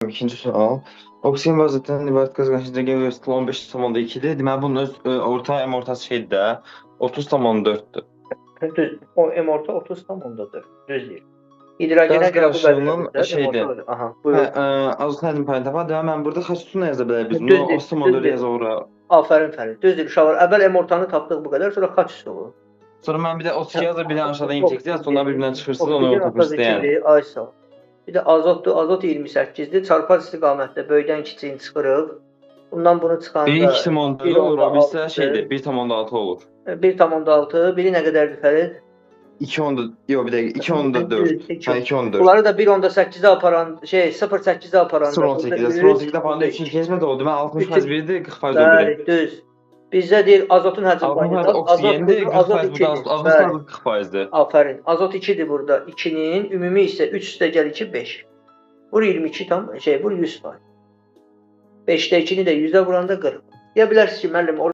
İkinci sual. Oksigen və azotdan ibarət qaz hidrogen və 15,2-dir. Deməli bunun öz orta M ortası şeydir də 30,4-dür. Düz, o M orta 30,4. Düz deyir. Hidrogenə Qaz görə bu qarışığının qədər şeydir. Aha, Hə, buyur. Azot həcmi payını tapaq. Deməli mən burada xaç sütunla yaza bilərik biz. Düz Bunu deyir, 30,4 düz deyir. yaza ora. Afərin Fərid. Düzdür uşaqlar. Əvvəl M ortanı tapdıq bu qədər, sonra xaç üsulu. Sonra mən bir də 32 yazır, bir də aşağıdan 28 yaz, sonra bir-birindən çıxırsınız, onu Oksigen tapırsınız yəni. 32-dir, ay sağ ol. Bir də azotdur, azot 28-dir. Çarpar istiqamətdə böyüdən kiçiyin çıxırıq. Bundan bunu çıxanda Biri 2,4 olur, o birisi də 1,6. şeydir, 1,6 olur. 1,6, biri nə qədərdir Fərid? 2, yox bir dəqiqə, 2,4. Hə, 2,4. Bunları da 1,8-ə aparan, şey 0,8-ə aparanda 0,18-ə, 0,18-ə aparanda 3-ün ikinci oldu. Deməli 60% biridir, 40% o biri. Bəli, düz. Bizdə deyir azotun həcm payını 60% tap. Azot oksigendir, budur, azot 40% burada 2-dir. azot, azot Bəli. 40%-dir. Afərin. Azot 2-dir burada. 2-nin ümumi isə 3 üstə gəl 2 5. Vur 22 tam şey vur 100 faiz. 5-də 2-ni də 100-ə vuranda 40. Deyə bilərsiniz ki, müəllim